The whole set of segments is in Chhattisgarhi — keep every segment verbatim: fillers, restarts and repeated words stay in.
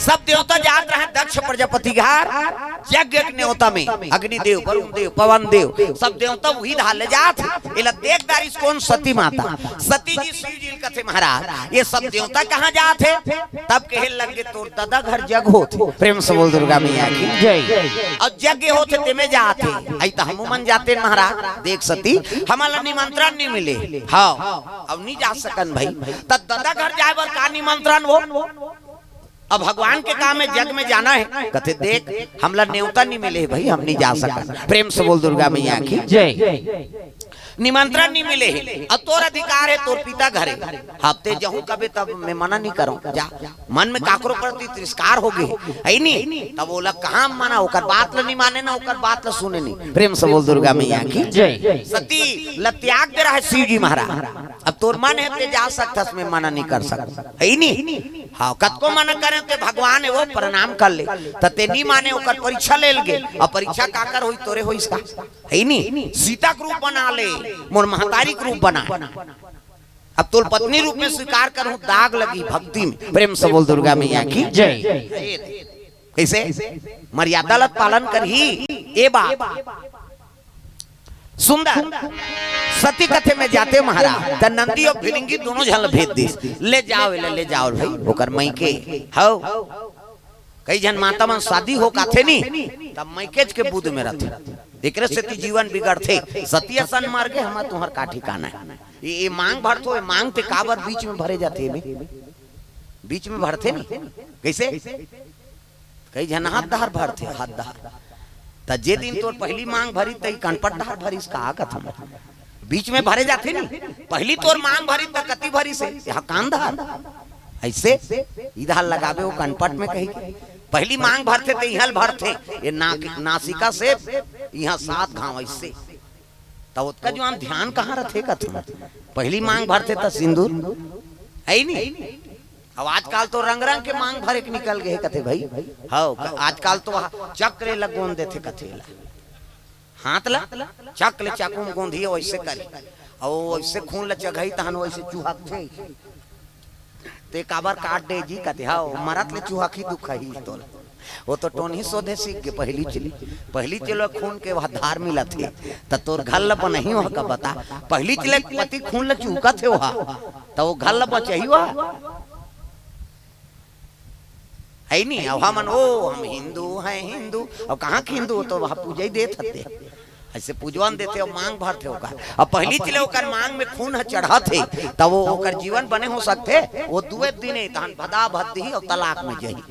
सब देवता जात रहे दक्ष प्रजापति घर यज्ञ के नेवता में। अग्निदेव, वरुण देव, पवन देव, सब देवता उही धार ले जात हे। एला देख डारिस कोन? सती माता। सती जी शिव जी ल कथे, महाराज, ये सब देवता कहाँ जात हे? तब कहे लगे, तोर ददा घर जग होत हे। प्रेम से बोल दुर्गा मैया की। जय। अउ यज्ञ होत हे, तेमे जात हे। अई त हमू मन जातेन महाराज। देख सती, हमन ला निमंत्रण नइ मिले। हाँ, अब नइ जा सकन भई। त ददा घर जाय बर का निमंत्रण हो? अब भगवान के काम हे, जग में जाना हे। कथे, देख, हमला नेवता नइ मिले हे भई, हम नइ जा सकन। प्रेम से बोल दुर्गा मैया की। जय। निमंत्रण नइ मिले हे, अब तोर अधिकार हे, तोर पिता घरे। अब तें जहूँ कबे तब मैं मना नइ करँव, जा। मन में काकरो प्रति तिरस्कार हो गे हे, हे नी? तब ओला कहाँ मना, ओकर बात ल नइ माने ना, ओकर बात ल सुने नी। प्रेम से बोल दुर्गा मैया की। जय। सती ल त्याग दे रहा हे शिव जी महाराज। अब तोर मन हे तें जा सकथस, मैं मना नइ कर सकँव, हे नी? हाँ, कतको मना करेंव तें भगवान हे, वो प्रणाम कर ले। त तें नइ माने, ओकर परीक्षा ले ल गे। अब परीक्षा काकर होइस? तोरे होइस का? हे नी? सीता के रूप बना ले, मोर महतारी के रूप बना। अब तोल पत्नी रूप में स्वीकार करहूँ, दाग लगही भक्ति में। प्रेम से बोल दुर्गा मैया की। जय। कइसे? मर्यादा ल पालन करही, ए बात। सुंदर। सती कथे, मैं जातेंव महाराज। त नंदी अउ भिरिंगी दूनों झन ल भेज दिस, ले जाव एला, ले जाव भई, ओकर मइके। हव। कई झन माता मन शादी हो के आथे नी, तब मइकेच के बुध में रथे। एकरे सेती जीवन बिगड़थे। सती असन मर गे, हमर तुँहर का ठिकाना हे? ये, ये मांग भरथो, ये मांग तें काबर बीच में भरे जाथे एमे? बीच में भरथे नी। कइसे? कई झन हाथ डहर भरथे, हाथ डहर। त जे दिन तोर पहिली मांग भरिस, त ई कनपट डहर भरिस का कथन? बीच में भरे जाथे नी। पहिली तोर मांग भरिस, त कति भरिस हे? इहाँ कान डहर। अइसे इधर लगाबे, वो कनपट में कही के। पहिली मांग भरथे, त इहाँ ल भरथे। ये ना-, नासिका से इहाँ सात घांव अइसे। त ओतका जुवान ध्यान कहाँ रथे कथन? पहिली मांग भरथे त सिंदूर, हे नी? अब आजकल तो रंग रंग के मांग भरे के निकल गे हे कथे भई। हव, आजकल तो चक्र ल गोंद देथे कथे ला। हाथ ला चक्र ले चाकू में गोंदही, वइसे करही। अउ वइसे खून ल चघही, तहन वइसे चुहकथे। तें काबर काट डे जी कथे, हव, मरत ले चुहकही दुखही तोला। वो तो टोनही सोधे सीख गे पहिलीच ले। पहिलीच ले खून के वह धार मिलत हे, त तोर घर ल बनही ओह का बता। पहिलीच ले पति खून ल चुहकत हे ओह, त वो घर ल बचही ओह। हे नी, अब हमन, ओ, हम हिंदू हैं, हिंदू। अब कहाँ के हिंदू? तो वह पूजा ही देत हते। अइसे पूजवन देथे अउ मांग भरथे ओकर। अब पहिलीच ले ओकर मांग में खून ह चढ़त हे, त वो ओकर जीवन बने हो सकथे? वो दुए दिन हे, तहन भदा भद्दी अउ तलाक में जही।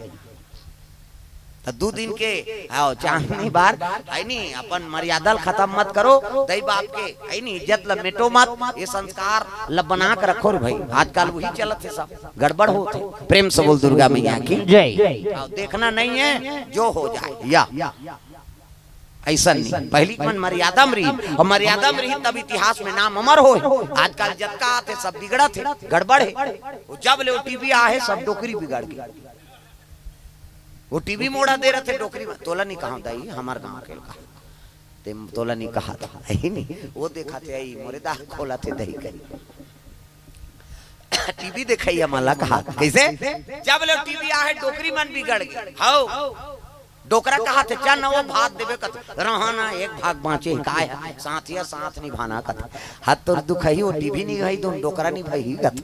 त दू दिन के, आओ, चांदनी बार, हे नी, अपन मर्यादा ल खतम मत करो, दई बाप के, हे नी, इज्जत ल मेटो मत, ये संस्कार ल बना के रखो रे भई। आजकल वही चलत हे, सब गड़बड़ होत हे। प्रेम से बोल दुर्गा मैया की। जय। आओ, देखना नहीं है, जो हो जाए, या। अइसन नहीं, पहिली के मन मर्यादा में रही, अउ मर्यादा में रही तब इतिहास में नाम अमर होय। आजकल जतका आथे सब बिगड़त हे, गड़बड़ हे। वो जब ले वो टीवी आहे सब डोकरी बिगड़ गे। वो टीवी मोड़ा दे रथे डोकरी में, तोला नहीं कहा दाई, हमर गांव के ल कहा। तें तोला नहीं कहा था, हे नी? वो देखथे, अई मोरे दार खोलथे दही कही। टीवी देखइया मन ला कहा, कइसे? जब ले टीवी आहे डोकरी मन बिगड़ गे। हव। डोकरा कहाथे, चल न वो भात देबे कथे, रहा ना, एक भाग बांचे हे, काय हे? साथिया साथ निभाना कथे। हाथ तोर दुखही, वो टीवी निभाही, तुम डोकरा निभाही कथे।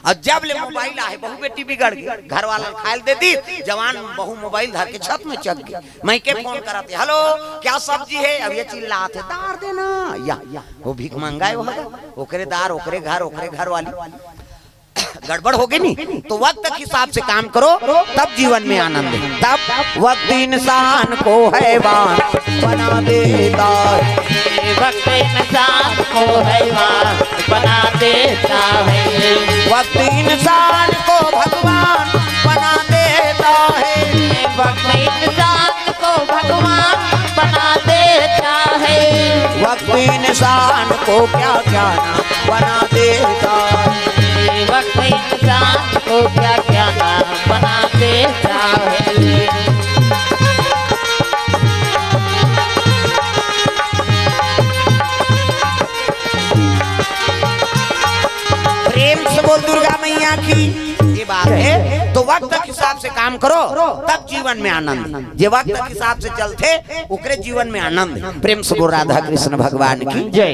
अउ जब ले मोबाइल आहे, बहू बेटी बिगड़ गे, घर वाला ल खाय ल दे दिस, जवान बहू मोबाइल धर के छत में चघ गे। मइके फोन करत हे, हेलो, क्या सब्जी है? अब ये चिल्लात हे, दार देना, या, या। वो भीख मंगाय, वो, ओकरे दार, ओकरे घर, ओकरे घर वाली। गड़बड़ हो गे नी, तो वक्त के हिसाब से काम करो, तब जीवन में आनंद हे। तब वक्त इंसान को हैवान बना देता है। वक्त इंसान को हैवान बना देता है। वक्त इंसान को भगवान बना देता है। वक्त इंसान को भगवान बना देता है। वक्त इंसान को क्या क्या ना बना देता है। वक्त इंसान को क्या क्या ना बना देता है। प्रेम से बोल दुर्गा मैया की। ये बात है, तो वक्त के हिसाब से काम करो, तब जीवन में आनंद। जे वक्त के हिसाब से चलथे, ओकरे जीवन में आनंद हे। प्रेम से बोल राधा कृष्ण भगवान की। जय।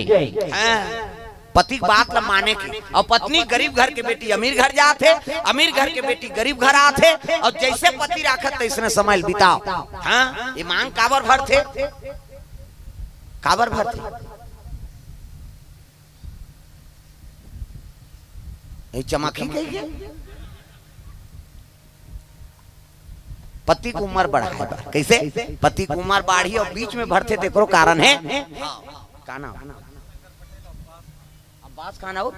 हाँ। पति के बात ल माने के, अउ पत्नी गरीब घर के बेटी अमीर घर जात हे, अमीर घर के बेटी गरीब घर आत हे, अउ जइसे पति राखत तइसने समय ल बिताव। हाँ, ये मांग काबर भरथे? काबर भरथे? ये चमकही कहिके पति के उमर बढ़ाए बर। कइसे? पति के उमर बाढ़ही अउ बीच में भरथे, तेकरो कारण हे। का नाम? अब्बास खान अउ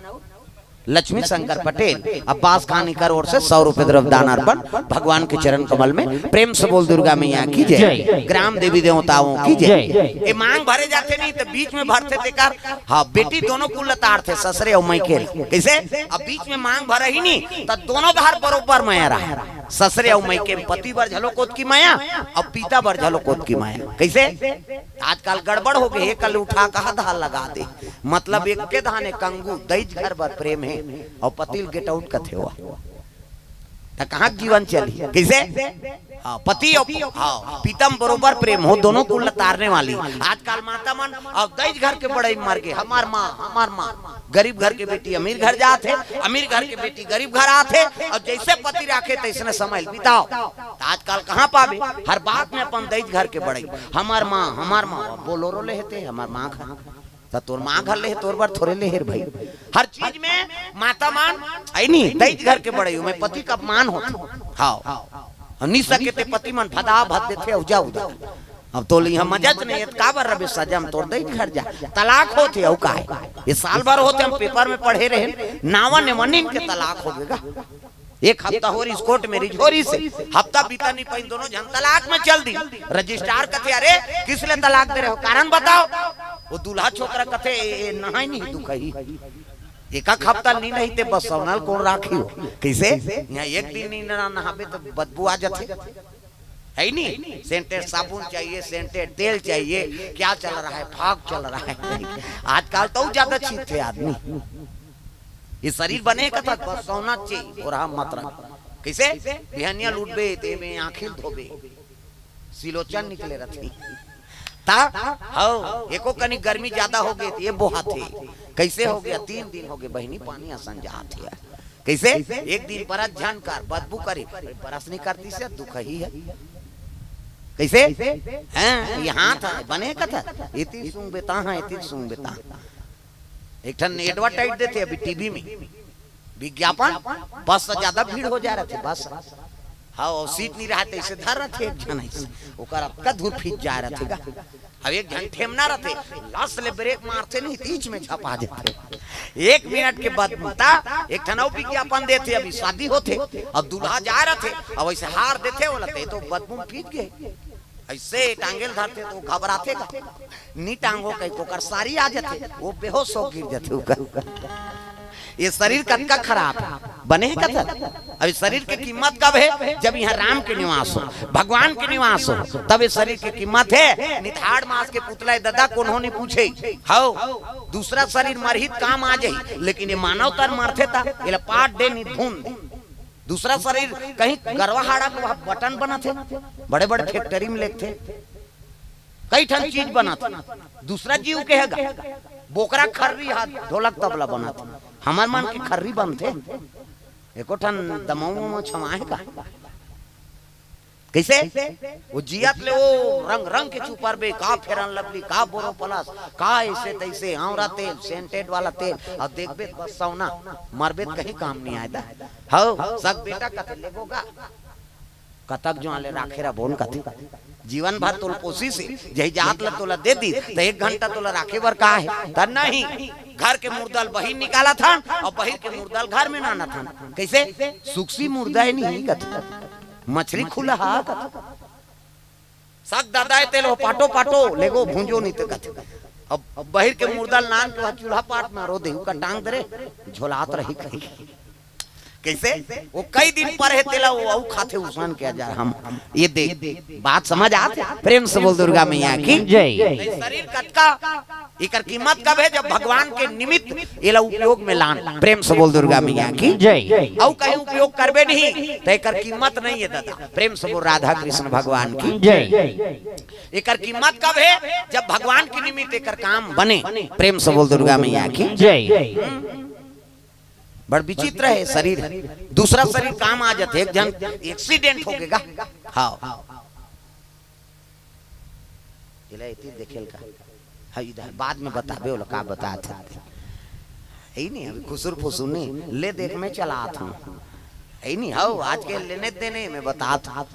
लक्ष्मी शंकर पटेल। अब्बास खान इकर ओर से सौ रुपए द्रव्य दान अर्पण भगवान के चरण कमल में। प्रेम से बोल दुर्गा मैया की जय। जय। ग्राम देवी देवताओं की जय। जय। ये मांग भरे जाथे नहीं त बीच में भरथे तेकर, हाँ, बेटी दोनों कुल ल तारथे, ससरे अउ मइके ल। कइसे? अब बीच में मांग भरही नहीं त दोनों डहर बरोबर मया रहे। ससरे अउ मइके में पति बर झलो कोत की मया, अउ पिता बर झलो कोत की मया। कइसे? आजकल गड़बड़ हो गे, एक ल उठा के हाथ धार लगा दे, मतलब एक के धाने कंगू, दईज घर बर प्रेम हे, अउ पति ल get out कथे हुआ, त कहाँ जीवन चली? कइसे? हाँ, पति अउ, हाँ, पिता म बरोबर प्रेम हो, दोनों कुल ल तारने वाली। आजकल माता मन अउ दईज घर के बड़ई मर गे, हमार माँ, हमार माँ। गरीब घर के बेटी अमीर घर जात हे, अमीर घर के बेटी गरीब घर आत हे, अउ जइसे पति राखे तइसने समय ल बिताव। त आजकल कहाँ पाबे? हर बात में अपन दईज घर के बड़ई, हमार माँ, हमार माँ। बोलोरो लेहे ते, हमार माँ घर। त तोर माँ घर लेहे, तोर बर थोरे लेहे रे भाई। हर चीज में माता मन, अइ नी, दईज घर के बड़ई में पति के अपमान होथे। हाँ। अउ नी सके ते पति मन भदा भद देथे, अउ जा उदा। अब तोला इहाँ मजा च नहीं हे, त काबर रबे सजा म, तोर दईज घर जा। तलाक होथे, अउ का हे? ये साल भर होथे, हम पेपर में पढ़े रहेन, नावा नेवनिन के तलाक हो गे गा। एक हफ्ता हो रिहिस, court marriage हो रिहिस हे, हफ्ता बीता नहीं पाइन, दोनों झन तलाक में चल दी। रजिस्ट्रार कथे, "अरे, किस ले तलाक दे रहे हो, कारण बताओ।" वो दूल्हा छोकरा कथे, "ए, ए, नहाय नहीं दुखही, एक एक हफ्ता नहीं नहाही ते बस सौनल कोन राखही हो।" कइसे? इहाँ एक दिन नहीं नहा, नहाबे त बदबू आ जाथे। हे नी? सेंटेड साबुन चाहिए, सेंटेड तेल चाहिए, क्या चल रहा है, फाग चल रहा है। आजकल तो ज्यादा छींकथे आदमी। ये शरीर बने कथा बस सौना चाहिए, हो रहा मात्रा। कइसे? बिहनिया ल उठबे, ते में आँखी ल धोबे, सिलोचन निकले रथे। त, हव, एको कनी गर्मी ज्यादा हो गे, त ये बोहाथे। कइसे हो गे? तीन दिन हो गे, बहिनी, पानी असन जात हे। कइसे? एक दिन बरस झन कर, बदबू करे। अरे, बरस नहीं करतिस हे, दुखही हे। कइसे? हैं, ये हाथ हे, बने कथा। एती सूंघबे तहाँ, एती सूंघबे तहाँ। एक ठन advertise देथे अभी टीवी में, विज्ञापन, बस से ज्यादा भीड़ हो जा रथे, बस। हाँ, अउ सीट नहीं रहा, त अइसे धर रथे एक झन अइसे, ओकर अतका धूर फीज जा रथे गा। अब एक झन ठेमना रथे, लस ले ब्रेक मारथे नहीं, त बीच में झपा देथे। एक मिनट के बाद त एक ठन अउ विज्ञापन देथे, अभी शादी होथे, अब दूल्हा जा रथे, अब अइसे हार देथे, बोला, "ते तो बदबू म फीज गे।" अइसे टांगे ल धरथे त वो घबराथे गा। नी टांगो कहिके ओकर सारी आ जाथे, वो बेहोश हो गिर जाथे ओकर। ये शरीर कतका खराब हे, बने हे कथा। अब इस शरीर के कीमत कब हे? जब इहाँ राम के निवास हो, भगवान के निवास हो, तब इस शरीर के कीमत हे। निथाड़ मांस के पुतला हे ददा, कोनो नहीं पूछे। हव, दूसरा शरीर मरही त काम आ जाही, लेकिन ये मानव तन मरथे त एला पाट दे, नहीं भून दे। दूसरा शरीर कहीं गरवा हाड़ा के वहाँ बटन बनत हे, बड़े-बड़े factory में लेगथे, कई ठन चीज बनत हे। दूसरा जीव के हे गा, बोकरा खर्री हा, ढोलक तबला बनत हे। हमर मन के खर्री बनथे, एको ठन दमऊ में छमा हे का? कइसे? वो जियत ले वो रंग-रंग के चुपरबे, का Fair and Lovely, का Boroplus, का अइसे तइसे, आंवरा तेल, scented वाला तेल, अउ देखबे त बस सौना, मरबे त कहीं काम नहीं आय दा। हव, सग बेटा कथे, "लेगो गा।" कतक जुवार ले राखे रबोन कथे। जीवन भर तोल कोशिश हे, जही जात ल तोला दे दी, त एक घंटा तोला राखे बर का हे? त नहीं, घर के मुर्दा ल बहिर निकालत हन, अउ बहिर के मुर्दा ल घर में लानत हन। कइसे? सुखसी मुर्दा हे नहीं कथे। मछरी खुला हा कथे। सग ददा हे तेल हो पाटो पाटो, लेगो भूंजो नहीं त कथे। अब, अब बहिर के मुर्दा ल लान के वहाँ चूल्हा पाट में रो दे, ओकर टांग दे रे, झोलात रही कहीं। कैसे? वो कई दिन पर हे तेला, वो अउ खाथे उसन के हजार हम। ये देख, बात समझ आत हे? प्रेम से बोल दुर्गा मैया की जय। शरीर कतका, एकर कीमत कब हे? जब भगवान के निमित्त एला उपयोग में लान। प्रेम से बोल दुर्गा मैया की जय। अउ कहीं उपयोग करबे नहीं त एकर कीमत नहीं हे दादा। प्रेम से बोल राधा कृष्ण भगवान की जय। एकर कीमत कब हे? जब भगवान के निमित्त एकर काम बने। प्रेम से बोल दुर्गा मैया की जय। बड़ विचित्र हे शरीर, दूसरा शरीर काम आ जाथे। एक झन एक्सीडेंट हो गे गा। हाँ, एला एती देखेल का? हाँ, इधर बाद में बताबे, ओला का बतात हे। हे नहीं, अभी खुसुर फुसुर नहीं, ले देख मैं चलात हूँ। हे नहीं, हाँ, आज के लेने देने में बतात हूँ।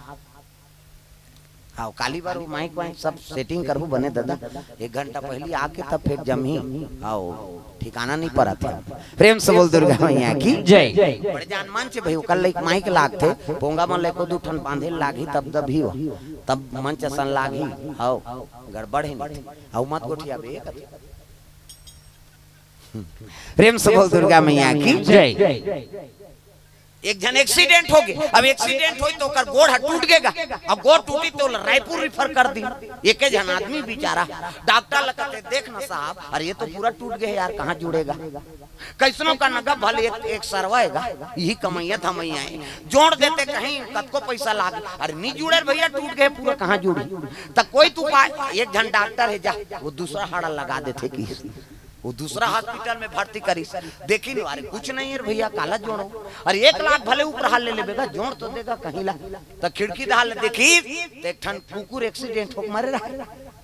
हाँ, काली बार वो माइक वाइक सब सेटिंग करहू बने दादा, एक घंटा पहली आके तब फिर जमही। हाँ, ठिकाना नहीं परत हे। प्रेम से बोल दुर्गा मैया की जय। बड़े जान मंच भाई, ओकर लइक माइक लागथे, पोंगा मन लइको दू ठन बांधे लागही, तब दबही हो, तब मंच असन लागही। हाँ, गड़बड़ हे नहीं, अउ मत गोठियाबे, एक प्रेम से बोल दुर्गा मैया की जय। एक झन एक्सीडेंट हो गे, अब एक्सीडेंट होई तो ओकर गोड़ ह टूट गे गा, अब गोड़ टूटी तो ओला रायपुर रिफर कर दी। एके झन आदमी बेचारा, डॉक्टर ल कहथे, "देख ना साहब, अरे ये तो पूरा टूट गे हे यार, कहाँ जुड़ेगा?" कैसनो का नगा भले एक, एक सरवा हे गा, यही कमैया धमैया हे, जोड़ देते कहीं कतको पैसा लाग, अरे नहीं जुड़े रे भैया, टूट गे पूरा, कहाँ जुड़ी? त कोई तो उपाय, एक झन डॉक्टर हे जा, वो दूसरा हाड़ा लगा देथे कि वो दूसरा हॉस्पिटल में भर्ती करिस, देखिन, अरे कुछ नहीं हे रे भैया, काला जोड़ो, अरे एक लाख भले ऊपर हाल ले लेबे गा, जोड़ तो देगा कहीं ला। त खिड़की डाल देखिस, त एक ठन कुकुर एक्सीडेंट होके मरे रहा।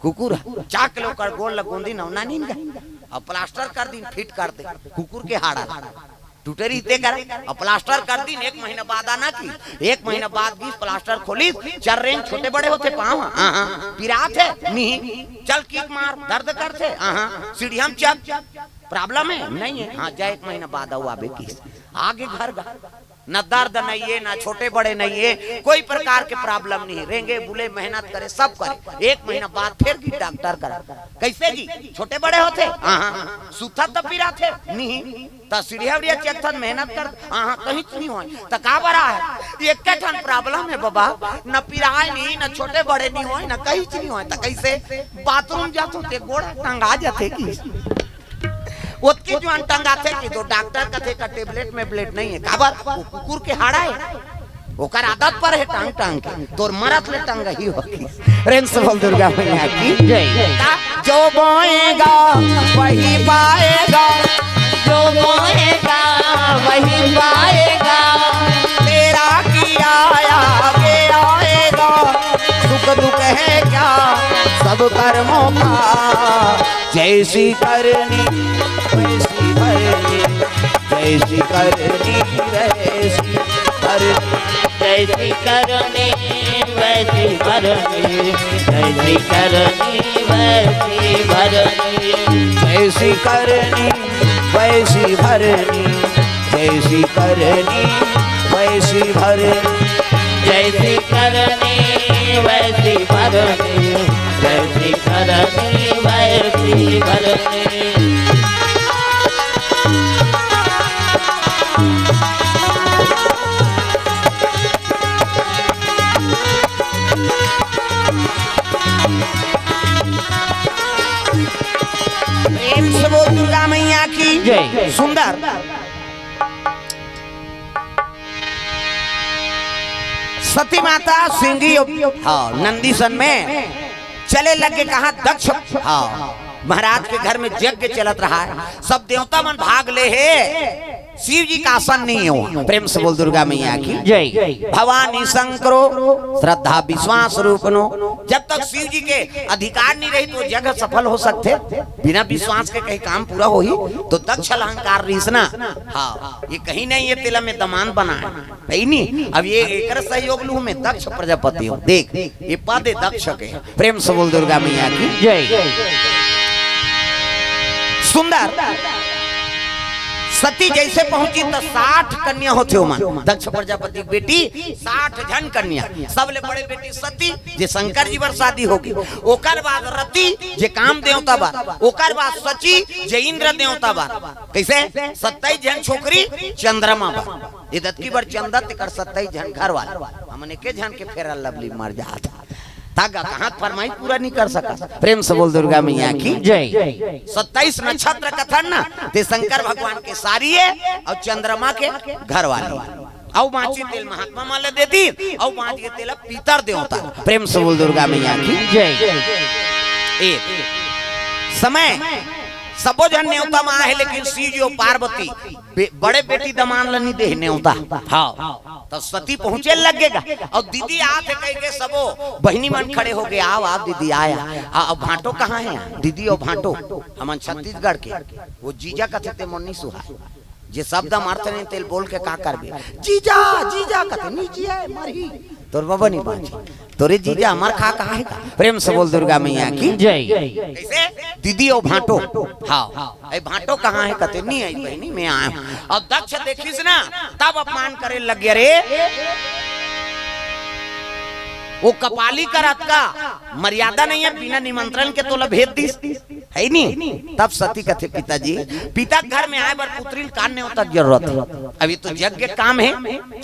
कुकुर चाक ले ओकर गोड़ ल गोंदी नवना नीन गा, अउ प्लास्टर कर दिन, फिट कर दे कुकुर के हाड़ा। टूटे रहिते कर, अउ प्लास्टर कर दिन, एक महीना बाद आना कि, एक महीना बाद गिस प्लास्टर खोलिस, चर्रेंग छोटे बड़े होथे पाँव, हाँ, हाँ, पिरात हे, नहीं, चल किक मार, दर्द करथे, हाँ, हाँ, सीढ़िया म चढ़, प्रॉब्लम हे, नहीं हे, हाँ, जा एक महीना बाद अउ आबे किस, आगे घर गा, न दर्द नहीं हे, न छोटे बड़े नहीं हे, कोई प्रकार के प्रॉब्लम नहीं हे, रेंगे बुले, मेहनत करे, सब करे, एक महीना बाद फिर गिस डॉक्टर करा, कैसे जी, छोटे बड़े होथे, हाँ, हाँ, सुत्था त पिराथे, नहीं, त सीढ़िया उड़िया चढ़थन, मेहनत कर, हाँ, हाँ, कहीं नहीं होय। त का बरा हे? एके ठन प्रॉब्लम हे बाबा, न पिराय नहीं, न छोटे बड़े नहीं होय, न कहीं नहीं होय। त कैसे? बाथरूम जाथो ते गोड़ टंगा जाथे कि? ओतके जुआन टंगाथे कि तो डॉक्टर कथे का टेबलेट में ब्लेड नहीं हे। काबर? वो कुकुर के हाड़ा हे। ओकर आदत पर हे टांग टांग के, तोर मरत ले टंगही होही। प्रेम से बोल दुर्गा मैया की जय। ता जो बोएगा वही पाएगा, जो बोएगा वही पाएगा, तेरा किया आगे आएगा, सुख दुख है क्या सब कर्मों का, जैसी करनी वैसी भरनी, जैसी करनी वैसी भरनी। जैसी करनी वैसी भरनी, जैसी करनी वैसी भरनी। जैसी करनी वैसी भरनी, जैसी करनी वैसी भरनी। जैसी करनी वैसी भरनी, जैसी करनी वैसी भरनी। प्रेम से बोल दुर्गा मैया की जय। सुंदर सती माता सिंगी, हाँ, नंदीसन में चले लगे कहाँ दक्ष, हाँ, महाराज के घर में यज्ञ चलत रहा हे, सब देवता मन भाग ले हे, शिव जी का आसन नहीं हो। प्रेम से बोल दुर्गा मैया की जय। भवानी शंकरो श्रद्धा विश्वास रूपनो। जब तक शिव जी के अधिकार नहीं रही तो यज्ञ सफल हो सकथे? बिना विश्वास के कहीं काम पूरा होही? तो दक्ष ल अहंकार रहिस ना, हाँ, ये कहीं नहीं, ये तेला में दमान बनाए। हे नहीं, अब ये एकर सहयोग लूँ मैं, दक्ष प्रजापति हूँ। देख, ये पद हे दक्ष के। प्रेम से बोल दुर्गा मैया की जय। सुंदर सती जइसे पहुंची त साठ कन्या होथे ओमन। दक्ष प्रजापति के बेटी, साठ झन कन्या। सबले बड़े बेटी सती, जे शंकर जी बर शादी होगे। ओकर बाद रति, जे काम देवता बर। ओकर बाद शची, जे इंद्र देवता बर। कइसे? सत्ताईस झन छोकरी चंद्रमा बर। ए दतकी बर चंदा, तेकर सत्ताईस झन घर वाले। हमन एके झन के Fair and Lovely मर जात। तागा कहाँ फरमाइश पूरा नहीं कर सकस। प्रेम से बोल दुर्गा मैया की जय। सत्ताईस नक्षत्र कथन ना, ते शंकर भगवान के सारी हे अउ चंद्रमा के घर वाली। अउ बांची तेला महात्मा मन ला दे दीस, अउ बांच गे तेला पितर देवता। प्रेम से बोल दुर्गा मैया की जय। ए समय सबो झन नेवता म आहे, लेकिन शिव जी अउ पार्वती बे-, बड़े बेटी दमांद ला नहीं दे नेवता। हाँ, त सती पहुंचे लग गे गा। अउ दीदी आत हे कहिके सबो बहिनी मन खड़े होगे, "आव, आव दीदी, आय, आव।" अउ भांटो कहाँ हे? दीदी अउ भांटो, हमन छत्तीसगढ़ के, ओ जीजा कथे ते मोर नहीं सुहाय। जे शब्द म अर्थ नहीं तेला बोल के का करबे? जीजा, जीजा कथे, "नहीं जिये, मरही। तोर बबा नहीं बांचे।" तोरे जीजा हमर खा कहा हे का? प्रेम से बोल दुर्गा मैया की जय। कइसे? दीदी अउ भांटो। हाँ। ए भांटो कहाँ हे? कथे नहीं आई बहिनी, मैं आय हूँ। अउ दक्ष देखिस ना, तब अपमान करे लग गे रे। ओ कपाली करत का मर्यादा नहीं हे, बिना निमंत्रण के तोला भेज दीस। हे नी? तब सती कथे, "पिताजी, पिता के घर में आय बर पुत्री ल का नेवता के जरूरत हे? अभी तो यज्ञ के काम हे,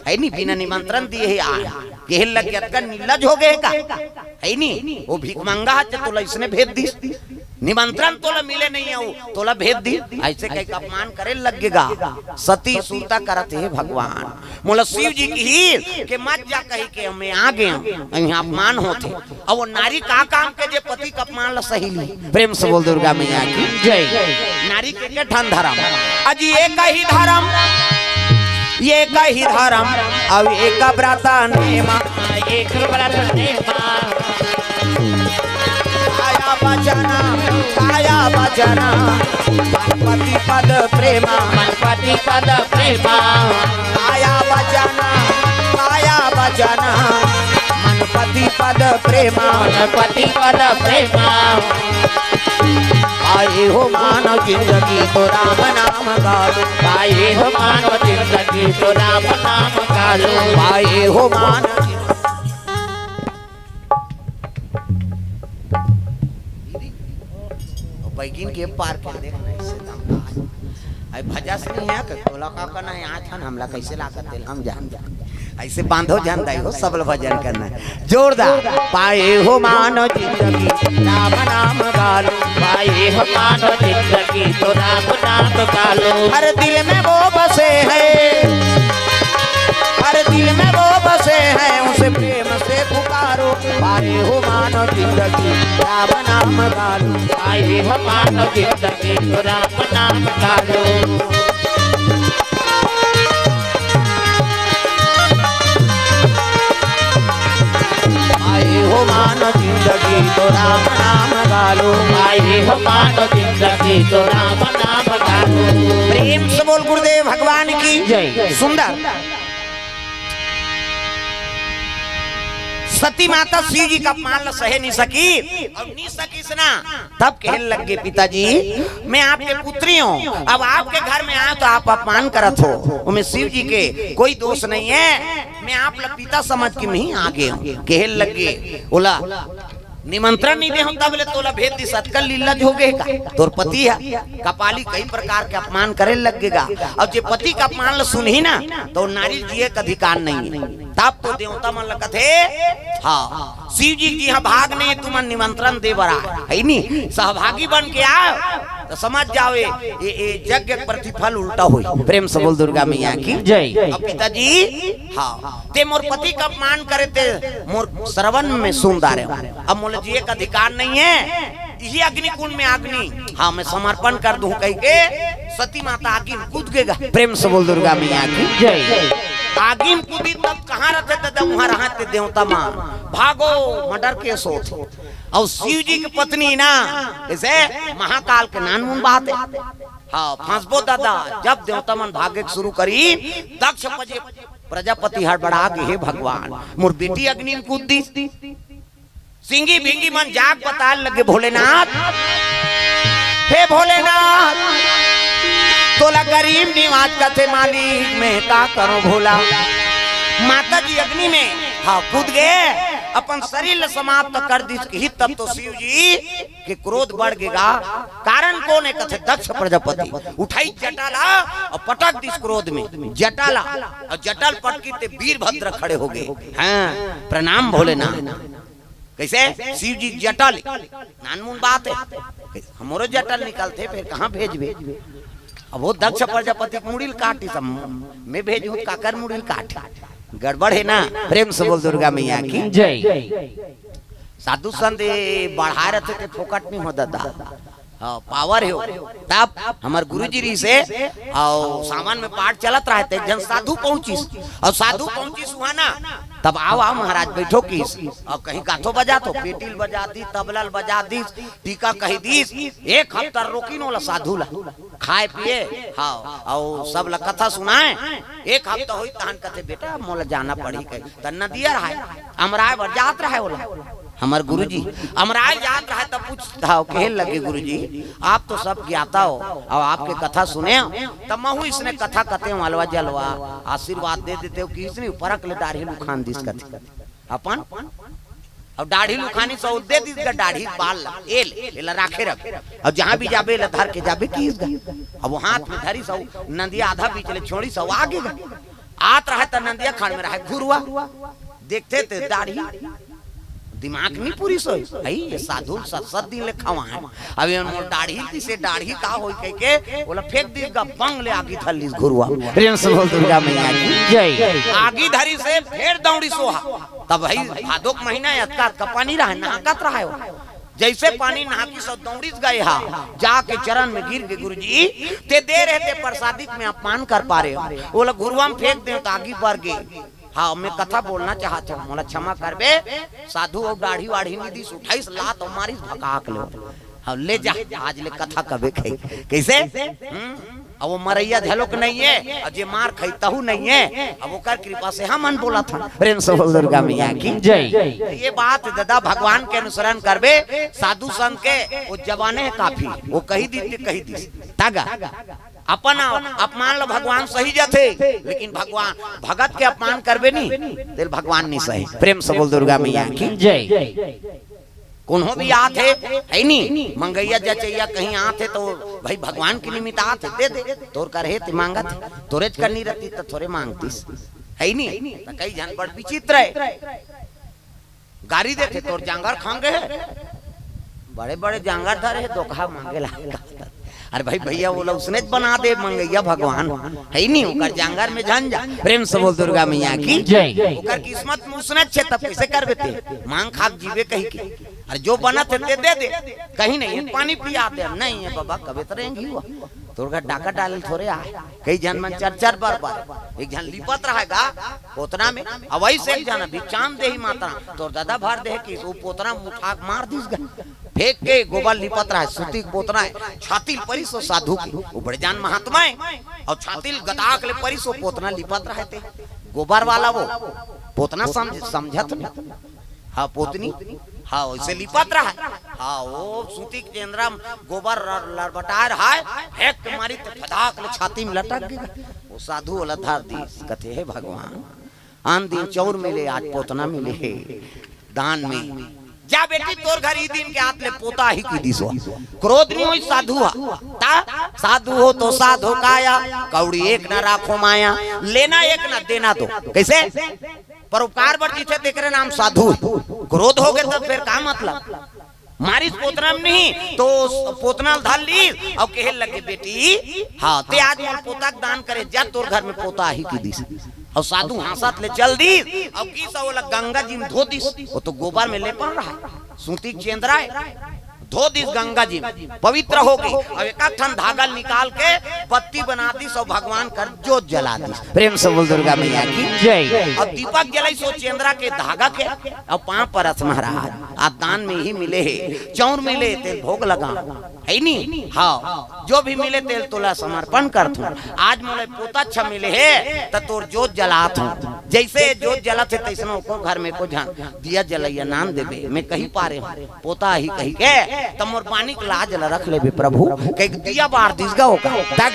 हे नी? बिना निमंत्रण दिए हे आय।" कहे लग गे, "अतका निर्लज होगे हे का? हे नी? ओ भिखमंगा हे, तोला अइसने भेज दीस। निमंत्रण तोला मिले नहीं हे, तोला भेज दीस।" अइसे कहिके अपमान करे लग गे गा। सती सुरता करत हे, "भगवान, मोला शिव जी किहिस के मत जा कहिके मैं आ गे हूँ, इहाँ अपमान होथे।" अउ ओ नारी का काम के जे पति के अपमान ला सही ली। प्रेम से बोल दुर्गा मैया की जय। नारी के के ठन धरम, अजी एक ही धरम, एक ही धरम, अउ एक व्रत नेमा। एक व्रत नेमा। काया वचन, काया वचन, मन पति पद प्रेमा। मन पति पद प्रेमा। काया वचन, काया वचन, मन पति पद प्रेमा। मन पति पद प्रेमा। पाए हो मानव जिंदगी तो राम नाम गालो। पाए हो मानव जिंदगी तो राम नाम गालो। पाए हो मानव जिंदगी। दीदी, ओ बैगिन के पार के देख नहीं से दम। आई भजस नहीं हे, के तोला का करना हे, आज हन हमला कइसे लागत हे, हम जान जान। अइसे बांधो झन दाई हो, सब ल भजन करना हे। जोरदार। पाए हो मानव जिंदगी, राम नाम गालो। पाए हो मानव जिंदगी, तो राम नाम गालो। हर दिल में वो बसे हैं, हर दिल में वो बसे हैं, उसे प्रेम से पुकारो। पाए हो मानव जिंदगी, राम नाम गालो। पाए हो मानव जिंदगी, तो राम नाम गालो। पाए हो मानव जिंदगी, तो राम नाम गालो। पाए हो मानव जिंदगी, तो राम नाम गालो। प्रेम से बोल गुरुदेव भगवान की जय। सुंदर। सती माता शिव जी के अपमान ला सहे नहीं सकी अउ नहीं सकिस ना, तब कहे लग गे, "पिताजी, मैं आपके पुत्री हूँ, अब आपके घर में आए तो आप अपमान करत हो, ओमे शिव जी के कोई दोष नहीं हे, मैं आप ला पिता समझ के मैं ही आ गे हूँ।" कहे लग गे, ओला निमंत्रण नहीं दे हूँ, तब ले तोला भेज दीस, अतका निर्लज होगे का? तोर पति हे, कपाली कई प्रकार के अपमान करे लग गे गा। अउ जे पति के अपमान ला सुनही ना, त ओ नारी जिए के अधिकार नहीं हे। तब तो देवता मन ला कथे, हाँ, शिव जी के इहाँ भाग नहीं, तुमन निमंत्रण दे बर आए, हे नी? सहभागी बन के आए, त समझ जाओ, ए, ए, ए यज्ञ के प्रतिफल उल्टा होई। प्रेम से बोल दुर्गा मैया की जय। अब पिताजी, हाँ, ते मोर पति के अपमान करे, ते मोर श्रवण में सुन डारे हो। अब मोला जिए के अधिकार नहीं हे, इही अग्नि कुंड में अग्नि, हाँ, मैं समर्पण कर दूं कहिके सती माता आगी में कूद गे गा। प्रेम से बोल दुर्गा मैया की जय। आगी में कूदी तब कहाँ रथे दादा, उहाँ रहत ते देवता मन। भागो, murder case होत। अउ शिव जी के पत्नी ना, जइसे महाकाल के नानमुन बात हे। हाँ, फंसबो दादा, जब देवता मन भागे के शुरू करी, दक्ष पजे-, प्रजापति हड़बड़ा गे, "हे भगवान, मोर बेटी अग्नि में कूद दीस।" सिंगी भिंगी मन जाग बताए लगे, "भोलेनाथ, हे भोलेनाथ, तोला गरीब निवाज कथे मालिक, मैं का करूं भोला। माता जी अग्नि में, हाँ, कूद गए, अपन शरीर ल समाप्त कर दिस। कि तब तो शिव जी के क्रोध बढ़ गेगा। कारण कौन है? कथे दक्ष प्रजापति। उठाई जटा ला और पटक दिस क्रोध में जटा ला, और जटा ल पटकी ते वीरभद्र खड़े हो गए। हाँ, प्रणाम भोलेनाथ। कैसे? शिव जी जटा ले, नानमुन बात है, हमरो जटा ल निकलथे, फिर कहाँ भेजबे? अब वो दक्ष प्रजापति के मुड़ी ल काटी, सब मैं भेजूं त काकर मुड़ी ल काटी? गड़बड़ है ना। प्रेम से बोल दुर्गा मैया की। जय। साधु संत ये बढ़ाए रहते थे, फोकट नहीं हो दादा। हाँ, पावर हो। तब हमर गुरुजी रहिसे, और सावन में पाठ चलत रहे, ते एक जन साधु पहुंचिस, और साधु पहुंचिस वहां ना, तब आओ, आओ महाराज, बैठो किस, और कहीं गाथो बजा तो पेटी ल बजा दिस, तबला ल बजा दिस, टीका कही दिस, एक हफ्ता रोकिन ओला साधु ला, खाए पिए, हाँ, और सब ला कथा सुनाए। एक हफ्ता होई तहन कथे, "बेटा, मोला जाना पड़ही," कही। त नदिया रहे, अमराय बर जात रहे ओला। हमर गुरुजी अमराय जात रहे, त पूछत हव, कहे लगे, "गुरुजी, आप तो सब ज्ञाता हो, और आपके कथा सुने हो, त महू इसने कथा कथे हो, अलवा जलवा, आशीर्वाद दे देते हो कि इसने ऊपर अकले दाढ़ी ल उखान दिस कथे।" अपन और दाढ़ी ल उखानिस, दे दिस गा दाढ़ी बाल ला, "ए ले, एला राखे रख, और जहां भी जाबे, एला धर के जाबे," किस गा। अब वो हाथ में धरिस, नदिया आधा बीच ले छोड़िस, आगे गा। आत रहे त नदिया खड़ में रहे घुरुआ, देखते ते दाढ़ी, दिमाग नहीं पूरी सोई। भाई, ये साधु सत सत दिन ले खवाए, अब ये मोर दाढ़ी दिसे, दाढ़ी का होई कह के ओला फेंक दिस गा, बंग ले आगी धर लिस घुरुआ। प्रेम से बोल दुर्गा मैया की। जय। आगी धरिस, फिर दौड़िस ओहा। तब भाई, भादो के महीना, अतका अतका पानी रहे, नहाकत रहे हो। जैसे पानी नहाकिस, दौड़िस गा हा, जाके चरण में गिर के, "गुरुजी, ते दे रहे थे प्रसादी के, मैं अपमान कर पा रहे हो, ओला घुरुआ में फेंक दे त आगी बर गे।" हाँ, मैं कथा बोलना चाहत हूँ, मोला क्षमा करबे। साधु और दाढ़ी वाढ़ी नहीं दिस, उठाइस लात और मारिस भकाक ले। हाँ, ले जा, आज ले कथा कबे खाई। कैसे? हम्म? अब वो मरैया झलोक नहीं है, और जे मार खाई तहू नहीं है। अब ओकर कृपा से हमन बोलत हन। प्रेम से बोल दुर्गा मैया की। जय। ये बात दादा, भगवान के अनुसरण करबे, साधु संत के, वो जवाने है काफी, वो कही दिस ते कही दिस। तागा अपन अपमान ल भगवान सही जथे, लेकिन भगवान, भगत के अपमान करबे नहीं, तेल भगवान नहीं सही। प्रेम से बोल दुर्गा मैया की। जय। कोनो भी आत हे, है नी, मंगैया जचैया कहीं आत हे तो भाई, भगवान के निमित्त आत हे, दे दे। तोर कर हे ते मांगत हे, तोरेच करनी रहती तो थोरे मांगतीस, है नी? तो कई झन बड़ विचित्र है, गारी देथे, "तोर जांगर खांगे हे, बड़े बड़े जांगर धरे हे, दोकहा मांगे ला।" अरे भाई, भैया, ओला उसनेच बना दे मंगैया भगवान, है नी? ओकर जांगर में झन जा। प्रेम से बोल दुर्गा मैया की। जय। ओकर किस्मत में उसनेच हे, तब कैसे करबे ते? मांग खाक जीवे कही के। अरे जो बनत हे ते दे दे, कहीं नहीं है, पानी पिया दे, नहीं है बाबा, कबे तो रेंगी हुआ। तोर घर डाका डाले थोरे आए, कई झन मन चर चर बर बर, एक झन लिपत रहेगा पोतना में, अवई से एक झन अभी चांद देही माता, तोर दादा भर दे कि वो पोतना उठा के मार दिस गा, फेंक के गोबर लिपत रहे, सूती के पोतना है, छाती ल परिस वो साधु की, वो बड़े जान महात्मा है, और छाती ल गदाक ले परिस वो पोतना लिपत रहे ते, गोबर वाला वो पोतना समझ, समझत नहीं। हाँ, पोतनी। हाँ, वैसे लिपत रहा। हाँ, वो सूती के चेंदरा में गोबर लर-, लरबटाए रहा है, फेंक के मारी तो फदाक ले छाती में लटक गया। वो साधु वाला धर दिस, कथे, "हे भगवान, आन दिन चौर मिले, आज पोतना मिले हे दान में। जा बेटी, तोर घर ई दिन के आत ले पोता ही की दिसो।" क्रोध नहीं होई साधु हा। ता साधु हो तो साधो काया, कौड़ी एक ना राखो माया, लेना एक ना देना दो। कैसे? परोपकार बर जीथे तेकरे नाम साधु। क्रोध हो गए तब फिर का मतलब? मारिस पोतना में नहीं तो पोतना ल धर लीस और कहे लगे, "बेटी, हाँ, ते आज मोर पोता के दान करे, जा तोर घर में पोता ही की दिस।" और साधु हाँसत ले चल दिस और किस ओला गंगा जी में धो दिस। वो तो गोबर में लेपन रहा, सूती के चेंदरा है। धो दिस गंगा जी में, पवित्र हो गई। अब एक ठन धागा निकाल के बत्ती बना दिस और भगवान कर जोत जला दिस। प्रेम से बोल दुर्गा मैया की जय। अब दीपक जलाई सो चेंदरा के धागा के, अब पांव परस महाराज, आ दान में ही मिले हे, चौर मिले तेल भोग लगा, है नी? हाँ, जो भी मिले तेल तोला समर्पण करथूं। आज मोला पोता अच्छा मिले हे, त तोर जोत जलात हूं। जैसे जोत जलत हे, तैसनो को घर में को झन दिया जलैया नान देबे, मैं कही पारे हूं। पोता ही कही के, त मोर बानी के लाज ल रख लेबे प्रभु, कहिके दिया बार दिस गा ओकर, तग,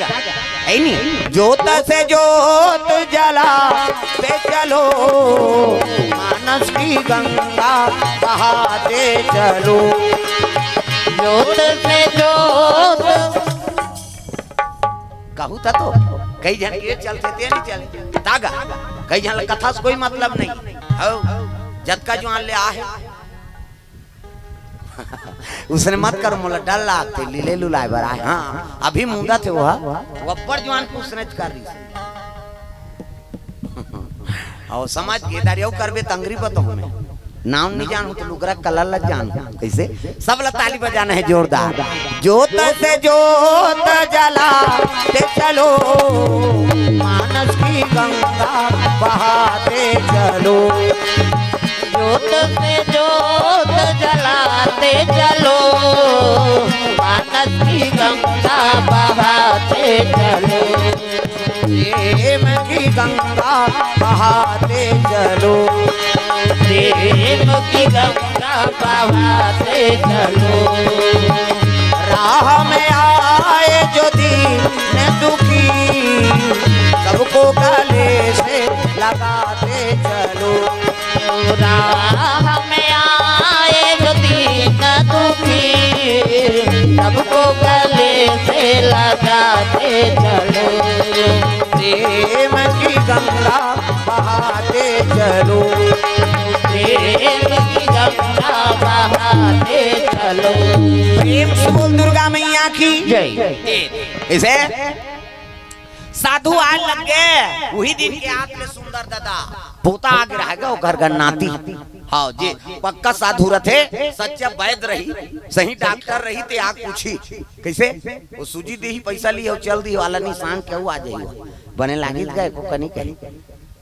है नी? जोत से जोत जलाते चलो, मानस की गंगा बहाते चलो। जोत से जोत कहू त तो, कई झन के चलथे ते नहीं चले, तग, कई झन ल कथा से कोई मतलब नहीं। हौ, जतका जुआन ले आहे, उसने मत करो, मोला डर लागथे, लीले लुलाए बर आए। हाँ, अभी मुंदथे वो, वो अब्बड़ जुआन के उसने कर रही। अउ समझ गे, दारी अउ करबे त अंगरी बताहूँ मैं। नाम नहीं जानहूँ त लुगरा कलर ला जानहूँ। कइसे? सब ला ताली बजाना हे जोरदार। जोत से जोत जलाते चलो, मानस की गंगा बहाते चलो। जोत से जोत जलाते चलो, मानस की गंगा बहाते चलो। प्रेम की गंगा बहाते चलो। प्रेम की गंगा बहाते चलो। राह में आए जो दीन दुखी, सबको गले से लगाते चलो। राह में आए जो दीन दुखी, सबको गले से लगाते चलो। प्रेम की गंगा बहाते चलो। प्रेम की गंगा बहाते चलो। प्रेम से बोल दुर्गा मैया की जय। इसे साधु आए लग गे, उही दिन के आत ले सुंदर दादा पोता आगे रह गे, ओकर घर नाती। हाँ, जे पक्का साधु रथे, सच्चा वैद रही, सही डॉक्टर रही, ते आग पूछी, कइसे? वो सूजी देही, पैसा ली अउ चल दी वाला निशान के अउ आ जाई, बने लागिस गा एको कनी कही।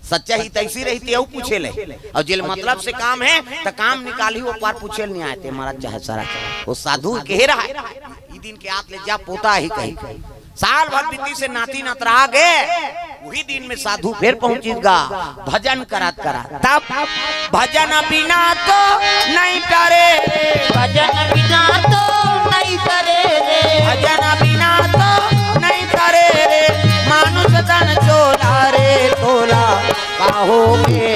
सच्चा हितैषी रही ते अउ पूछे ले, अउ जेल मतलब से काम हे त काम निकालही, वो पार पूछे ल नहीं आए, ते मरत चाहे सरत। वो साधु कहे रहा, ई दिन के आत ले जा पोता ही कही। साल भर बीतिस हे नाती नतरा गे, उही दिन में साधु फेर पहुंचिस गा, भजन करत करत। तब भजन बिना तो नहीं टरे, भजन बिना तो नहीं टरे रे। भजन बिना तो नहीं टरे रे, मानुष तन चोला रे तोला का होगे।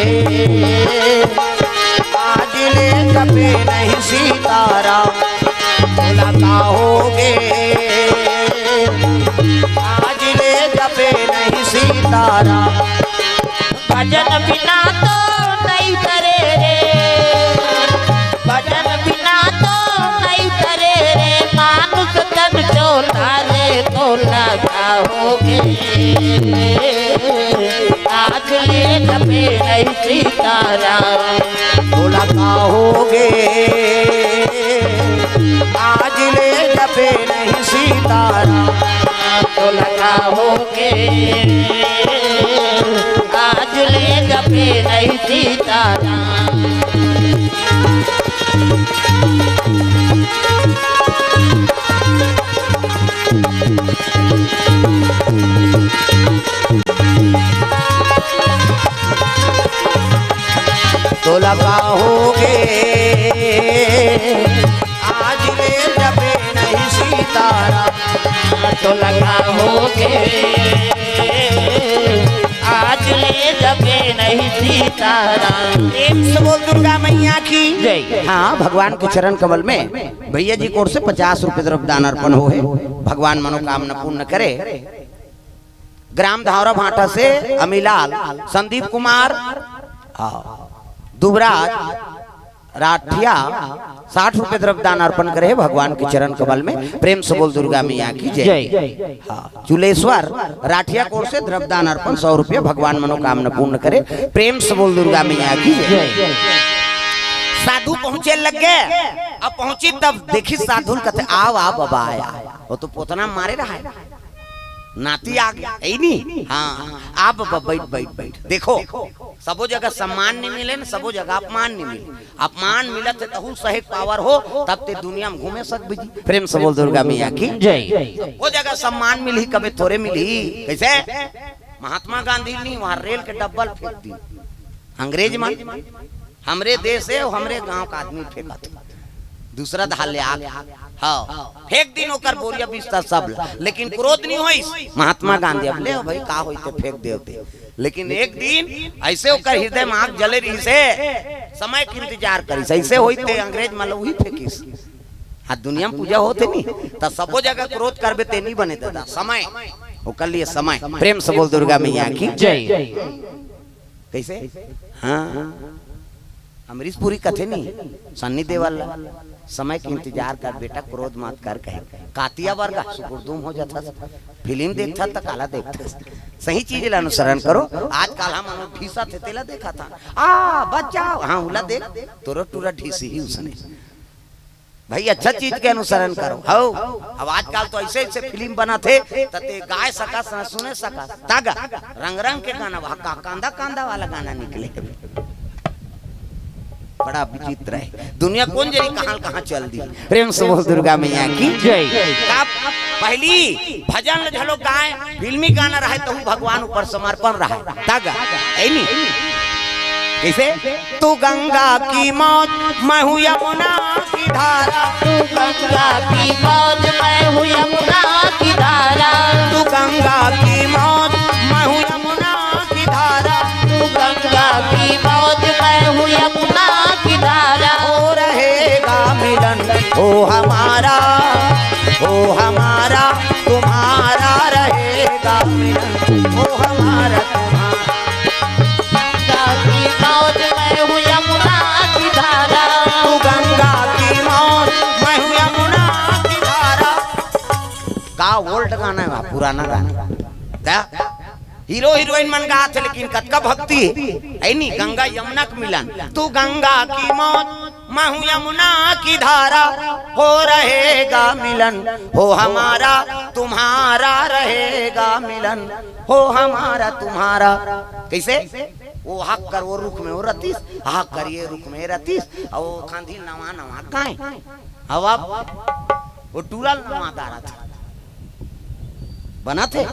आज ले जपे नहीं सीताराम, तोला का होगे। आज ले जपे नहीं सीताराम। भजन बिना तो नहीं टरे रे, भजन बिना तो नहीं टरे रे, मानुष तन चोला रे तोला का होगे। आज ले जपे नहीं सीताराम, तोला का होगे। आज ले जपे नहीं सीताराम, तोला का होगे। आज ले जपे नहीं सीताराम। तोला का होगे। आज ले जपे नहीं सीताराम, तोला का होगे। आज ले जपे नहीं सीताराम। प्रेम से बोल दुर्गा मैया की जय। हाँ, भगवान के चरण कमल में भैया जी की ओर से पचास रुपए द्रव्य दान अर्पण होहे। भगवान मनोकामना पूर्ण करे। ग्राम धावरा भाटा से अमीलाल, संदीप कुमार, हाँ, दुबराज राठिया साठ रुपए द्रव्य दान अर्पण करे हे भगवान के चरण कमल में। प्रेम से बोल दुर्गा मैया की जय। जय। हाँ, चुलेश्वर राठिया कोर से द्रव्य दान अर्पण सौ रुपया, भगवान मनोकामना पूर्ण करे। प्रेम से बोल दुर्गा मैया की जय। जय। साधु पहुंचे लग गे, अब पहुंची तब देखी साधु ल कथे, "आव, आव बाबा, आया।" वो तो पोतना मारे रहा है। नाती आ गया, है नी? हाँ, आ बाबा, बैठ, बैठ, बैठ। देखो, सबो जगह सम्मान नहीं मिले न, सबो जगह अपमान नहीं मिले। अपमान मिलत हे तहू सहे के पावर हो, तब ते दुनिया में घूमे सकबे जी। प्रेम से बोल दुर्गा मैया की जय। वो जगह सम्मान मिलही, कबे तोरे मिलही। कइसे? महात्मा गांधी नहीं, वहां रेल के डब्बा ल फेंक दी अंग्रेज मन। हमरे देश हे, हमरे गांव का आदमी फेंकत हे। दूसरा धार ले आके, हाँ, फेंक दिन ओकर बोरिया बिस्तर सब ला, लेकिन क्रोध नहीं होइस। महात्मा गांधी अब ले भाई का होई ते फेंक देव ते, लेकिन एक दिन ऐसे ओकर हृदय में आग जले रहिसे, समय के इंतजार करिस, ऐसे होई ते अंग्रेज मन ला उही फेंकिस। हाँ, दुनिया में पूजा होत हे नी, त सबो जगह क्रोध करबे ते नहीं बने दादा, समय, ओकर लिए समय। प्रेम से बोल दुर्गा मैया की जय। कैसे? हाँ, अमरीश पुरी कथे नहीं, सन्नी देवल ला, समय के इंतजार कर बेटा, क्रोध मत कर कहे। कातिया वर्गा सुकुरदुम हो जाता, फिल्म देखता त काला देखता। सही चीज ला अनुसरण करो। आजकल हम मनो ढीसा थे तेला देखा था, आ बचाओ, हाँ उला देख, तोरो टूरा ढीसी ही उसने। भाई अच्छा चीज के अनुसरण करो। हौ, अब आजकल तो ऐसे ऐसे फिल्म बनत हे, त ते गाय सकस न सुने सकस। तागा रंग रंग के गाना, वहाँ का कांदा कांदा वाला गाना निकले। बड़ा विचित्र है दुनिया, कौन जनी कहाँ कहाँ चल दी। प्रेम से बोल दुर्गा मैया की जय। तब पहली भजन ल झलो गाय, फिल्मी गाना रहे तो भगवान ऊपर समर्पण रहे। तागा ऐ नी कैसे? तू गंगा की मौज, मैं हूँ यमुना की धारा। तू गंगा की मौज, मैं हूँ यमुना की धारा। तू गंगा की मौज, मैं हूँ यमुना की धारा। तू गंगा की मौज, मैं हूँ यमुना की धारा। हो रहेगा मिलन, हो हमारा, हो हमारा, तुम्हारा रहेगा मिलन, हो हमारा, तुम्हारा। गंगा की मौज मैं हूँ यमुना की धारा। तू गंगा की मौज, मैं हूँ यमुना की धारा। का ओल्ड गाना है, पुराना गाना। का? हीरो हीरोइन मन गात हे, लेकिन कतका भक्ति है, है नी? गंगा यमुना के मिलन। तू गंगा की मौज, मैं हूँ यमुना की धारा, हो रहेगा मिलन, हो हमारा तुम्हारा रहेगा मिलन, हो हमारा तुम्हारा। कैसे? वो हक कर वो रुख में वो रतिस, हक कर ये रुख में रतिस, अउ वो खांधी नवा नवा काय। अब आप वो टूरा नवा दारा था। बना थे?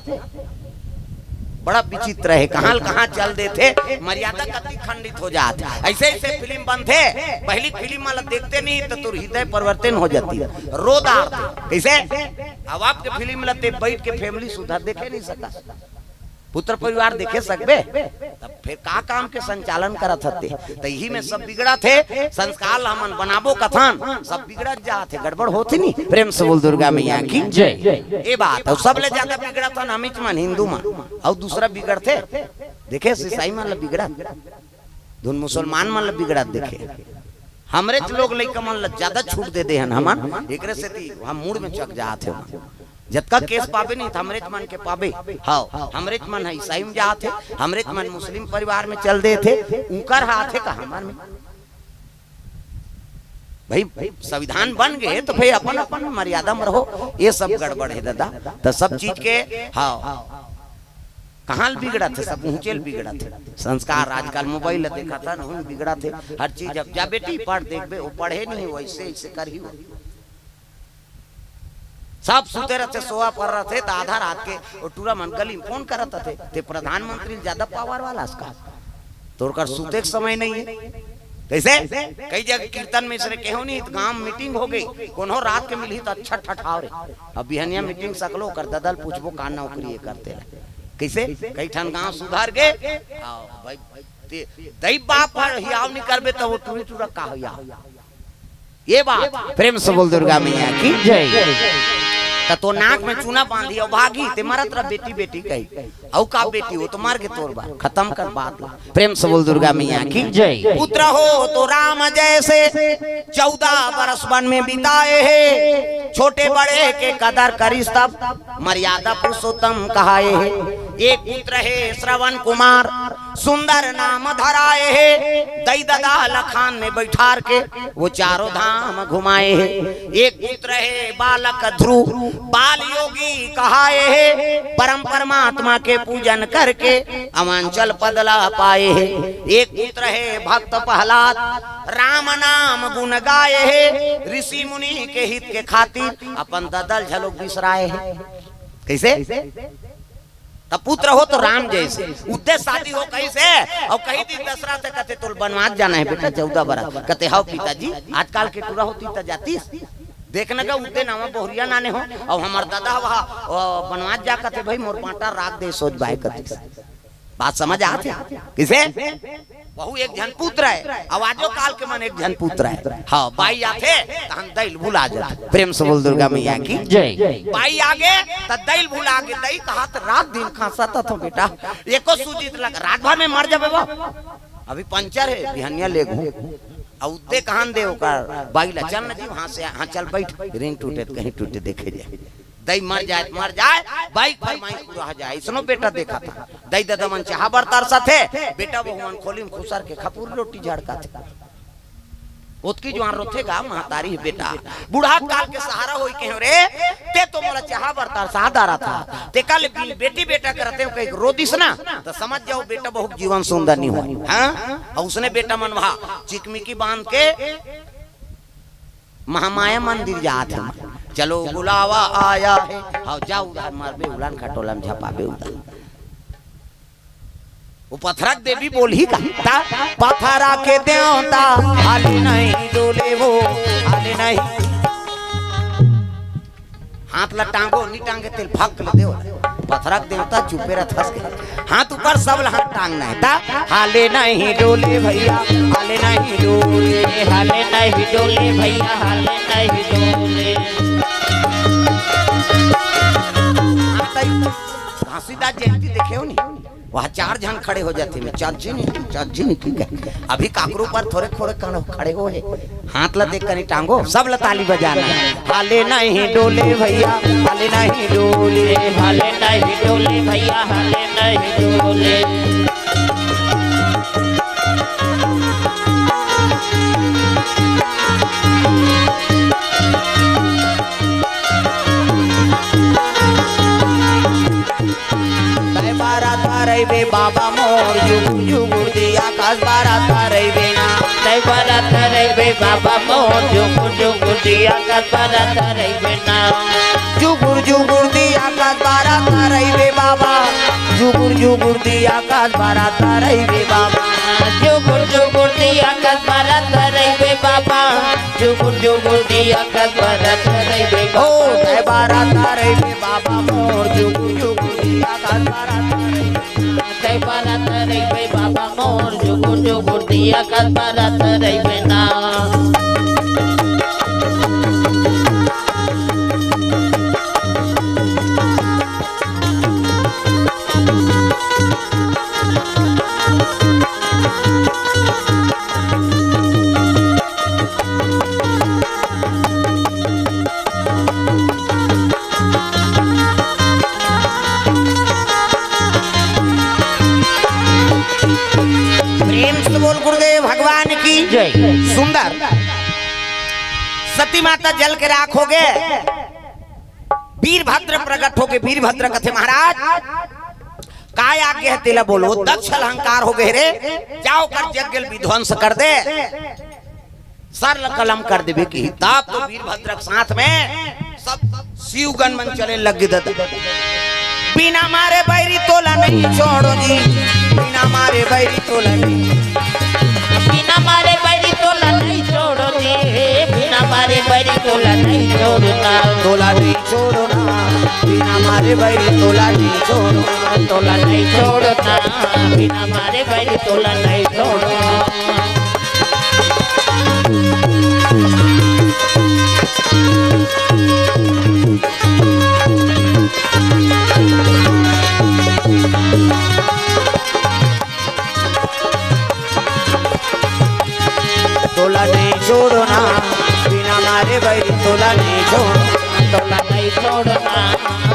बड़ा विचित्र है, कहाँ ल कहाँ चल देथे, मर्यादा कति खंडित हो जात हे। ऐसे ऐसे फिल्म बनथे, पहली फिल्म वाला देखते नहीं तो तोर हृदय परिवर्तन हो जाती है, रो डारथे। कैसे? अब आपके फिल्म लते बैठ के फैमिली सुधा देखे नहीं सकस, पुत्र परिवार देखे सकबे, तब फिर का काम के संचालन करत हते? त इही में सब बिगड़त हे। संस्कार ल हमन बनाबो कथन, सब बिगड़त जात हे, गड़बड़ होत हे नी। प्रेम से बोल दुर्गा मैया की जय। ए बात, अउ सबले ज्यादा बिगड़त हन अमीच मन, हिंदू मन, अउ दूसरा बिगड़थे। देखे ईसाई मन ल बिगड़त, धुन मुसलमान मन ल बिगड़त देखे। हमरेच लोग लइका मन ल ज्यादा छूट दे दे हन हमन, एकरे सेती हम मूड में चक जात हे। जतका केस पाबे नहीं, त हमरेच मन के पाबे। हाव, हमरेच मन ह ईसाई में जात हे, हमरेच मन मुस्लिम परिवार में चल देत हे, उंकर हाथ हे का हमर में? भाई, संविधान बन गए तो भाई अपन अपन मर्यादा में रहो। ये सब गड़बड़ है दादा, तो सब चीज के, हाँ, कहाँ ल बिगड़त हे? सब ऊंचे ल बिगड़त हे। संस्कार आजकल मोबाइल ल देखत हन, उही बिगड़त हे। हर चीज अब जा बेटी पढ़, देखबे वो पढ़े नहीं, वैसे ऐसे करही वो। सब सुते रहते, सोवा पर रहते, त आधा रात के वो टूरा मन गली में फोन करत रहते, ते प्रधानमंत्री ज्यादा पावर वाला अस का? तोर कर सुते के समय नहीं है। कैसे? कई जगह कीर्तन में इसने केहो नहीं, त गांव मीटिंग हो गई, कोनो रात के मिलही त अच्छा ठठाव रे। अब बिहनिया मीटिंग सकलो, ओकर ददल पूछबो का नौकरी ये करते रहे। कैसे? कई ठन गांव सुधर गए। आओ भाई, ते दई बाप हर हियाव नहीं करबे त वो टूरी टूरा का हियाव। ये बात, प्रेम से बोल दुर्गा मैया की जय। त तो नाक में चूना बांधी अउ भागी, ते मरत रह बेटी बेटी कही। अउ का बेटी, वो तो मर के तोर बार, खत्म कर बात ला। प्रेम से बोल दुर्गा मैया की जय। पुत्र हो तो राम जैसे, चौदह बरस वन में बिताए हे, छोटे बड़े के कदर करिस तब, मर्यादा पुरुषोत्तम कहाए हे। एक पुत्र हे श्रवण कुमार, सुंदर नाम धराए हे, दई ददा लखान में बैठार के वो चारों धाम घुमाए हे। एक पुत्र हे बालक ध्रुव, बाल योगी कहाए हे, परम परमात्मा के पूजन करके अवांचल पद ला पाए हे। एक पुत्र हे भक्त प्रहलाद, राम नाम गुण गाए हे, ऋषि मुनि के हित के खातिर अपन ददल झलोक बिसराए हे। कैसे? त पुत्र हो तो राम जैसे, उद्देश्य शादी हो कइसे? अउ कही दिन दशरथ हे, कथे तोल बनवास जाना हे बेटा, चौदह बरस। कथे हव पिताजी, आजकल के टूरा होतिस त जातिस। देखना गा उद्दे नावा बहुरिया नाने हो, अउ हमर ददा हवा, ओ, बनवास जा कथे भाई मोर बांटा राख दे सोच बाय कथे। बात समझ आत हे? किसे? बहू एक झन पुत्र हे, अउ आजो काल के मन एक झन पुत्र हे। हाँ, बाई आथे, त हम दइल भुला जाथे। प्रेम से बोल दुर्गा मैया की। जय। बाई आगे, त दइल भुला गे, दई कहत रात दिन खांसत हथों बेटा, एको सूझी त लग, रात भर में मर जाबे बा। अभी पंचर हे, बिहनिया लेगहूं। अउ उद्दे कहन दे ओकर, बाई ला चल न जी, वहां से, हाँ चल बैठ, रिंग टूटे त कहीं टूटे देखे जाए। दई मर जाए त मर जाए, बाई के फरमाइश पूरा हो जाए। इसनो बेटा देखा था, दई ददा मन चाहा बर तरसत हे, बेटा बहू मन खोली में खुसर के खपूरी रोटी झड़का थे। ओतकी जुवार रोथे गा महतारी हे बेटा, बुढ़ा काल के सहारा होई कहेंव रे, ते तो मोला चाहा बर तरसा डारत हस, तेकर ले बिन बेटी बेटा के रतेंव कहिके रो दिस ना, त समझ जाओ बेटा बहू के जीवन सुंदर नइ होय। हाँ? अउ उसने बेटा मन वहा चिकमिकी बांध के महामाया मंदिर जात हे। चलो बुलावा आया है। हाँ, जा उधर मरबे, उलन खटोला में झपाबे उधर। ओ पथरा के देवी बोलही का? त पथरा के देवता हाले नहीं डोले वो, हाले नहीं। हाथ ला टांगो, नी टांगे तेल फक ले देव। पथरा के देवता चुपे रह हंस के। हाथ ऊपर सब ला हाथ टांगना हे। त हाले नहीं डोले भैया, हाले नहीं डोले। हाले नहीं डोले भैया, हाले नहीं डोले। हाँ, तई घासीदास जयंती देखे हो नी? वहाँ चार झन खड़े हो जाथे, मैं चाची नहीं, चाची नहीं, ठीक है। अभी काकरो पर थोरे थोरे कण खड़े हो हे। हाथ ला देख कर नहीं टांगो, सब ला ताली बजाना हे। हाले नहीं डोले भैया, हाले नहीं डोले। हाले नहीं डोले भैया, हाले नहीं डोले। तय बारा तरई बे बाबा मोर, जुगुर जुगुर दिया कस बारा तरई बे ना। तय बारा तरई बे बाबा मोर, जुगुर जुगुर दिया कस बारा तरई बे ना। जुगुर जुगुर दिया कस बारा तरई बे बाबा, जुगुर जुगुर दिया कस बारा तरई बे बाबा। जुगुर जुगुर दिया कस बारा तरई बे बाबा, जुगुर जुगुर दिया कस बारा तरई बे बाबा। ओ, तय बारा तरई बे बाबा मोर, जुगुर जुगुर दिया कस बारा तरई बे। तय बारा तरई बे बाबा मोर, जुगुर जुगुर दिया कस बारा तरई बे ना। प्रेम से बोल गुरुदेव भगवान की जय। सुंदर। सती माता जल के राख होगे, वीरभद्र प्रकट होगे। वीरभद्र कथे महाराज, काय आज्ञा हे तेला बोलो। दक्ष अहंकार होगे रे, जाओ कर यज्ञ ल विध्वंस कर दे, सर ल कलम कर देबे कही। तब तो वीरभद्र के साथ में सब शिवगण मन चले लग गे ददा। बिना मारे बैरी तोला नहीं छोड़ो जी, बिना मारे बैरी तोला नहीं। बिना मारे बैरी तोला नहीं छोड़ो जी, बिना मारे बैरी तोला नहीं छोड़ो ना। तोला नहीं छोड़ो ना, बिना मारे बैरी तोला नहीं छोड़ो। तोला नहीं छोड़ो ना, बिना मारे बैरी तोला नहीं छोड़ो। तोला नहीं छोड़ो ना, बिना मारे बैरी तोला नहीं छोड़ो। तोला नहीं छोड़ो ना,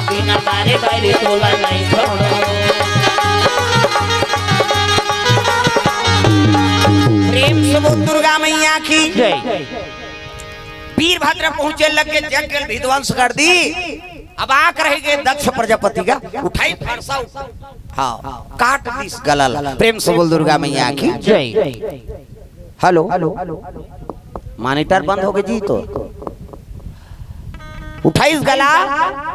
बिना मारे बैरी तोला नहीं छोड़ो। प्रेम से बोल दुर्गा मैया की जय। वीरभद्र पहुंचे लग गे, यज्ञ ल विध्वंस कर दी। अब आंख रह गे दक्ष प्रजापति का, उठाई फरसा उठ-, हाँ, काट दिस गला ल। प्रेम से बोल दुर्गा मैया की जय। हेलो, मॉनिटर बंद होगे जी तो। उठाइस गला,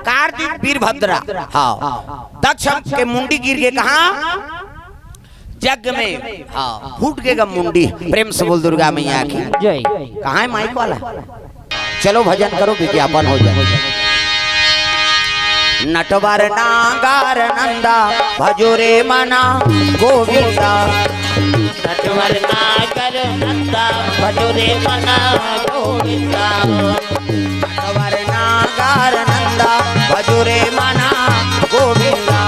काट दिस वीरभद्रा। हाँ, दक्ष के मुंडी गिर गे कहाँ? जग में। हाँ, फूट गे गा मुंडी। प्रेम से बोल दुर्गा मैया की। जय। कहाँ है माइक वाला? चलो भजन करो, विज्ञापन हो जाए। नटवर नागर नंदा भजो रे मना गोविंदा। नटवर नागर नंदा भजो रे मना गोविंदा। नटवर नागर नंदा भजो रे मना गोविंदा।